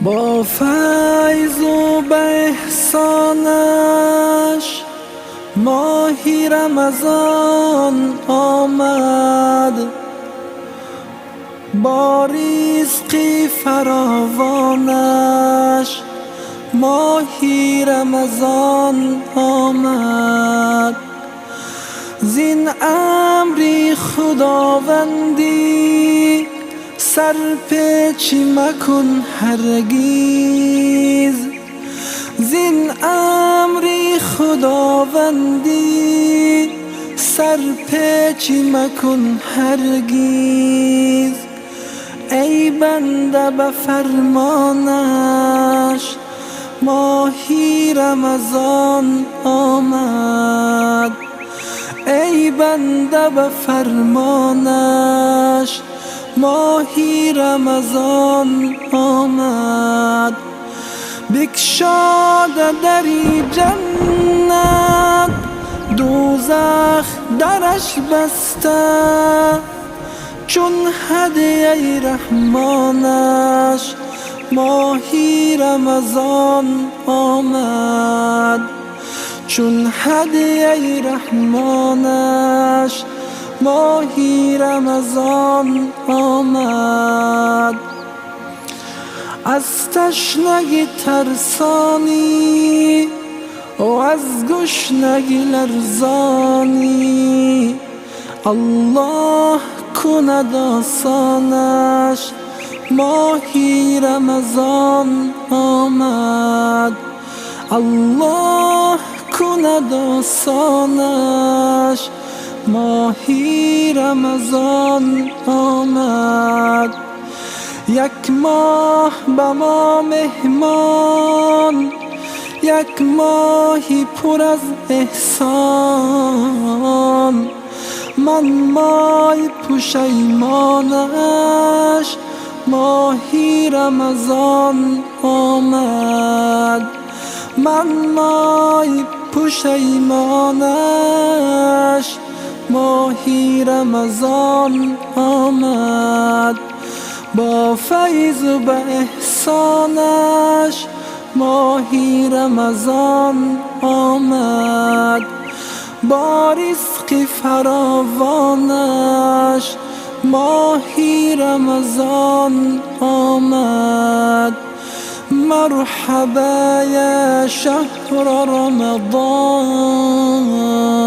Бо файзу ба эҳсонаш моҳи Рамазон омад, бо ризқи фаровонаш моҳи Рамазон омад. Зин амри худовандӣ сарпечӣ макун ҳаргиз, зин амри худовандӣ сарпечӣ макун ҳаргиз. Эй банда, ба фармонаш моҳи Рамазон омад. Эй банда, ба фармонаш моҳи Рамазон омад. Бикшода дари ҷаннат, дӯзах дараш баста, чун ҳадияи раҳмонаш моҳи Рамазон омад. Чун ҳадияи раҳмонаш моҳи Рамазон омад. Аз ташнагӣ тарсонӣ ва аз гушнагӣ ларзонӣ, Аллоҳ кунад осонаш, моҳи Рамазон омад. Аллоҳ кунад осонаш, моҳи Рамазон омад. Як моҳ ба мо меҳмон, як моҳи пур аз эҳсон. Ман мой пушаймонаш, моҳи Рамазон омад. Ман мой пушаймонаш, моҳи Рамазон омад. Бо файзу ба эҳсонаш моҳи Рамазон омад. Бо ризқи фаровонаш моҳи Рамазон омад. Марҳаба я шаҳра Рамазон.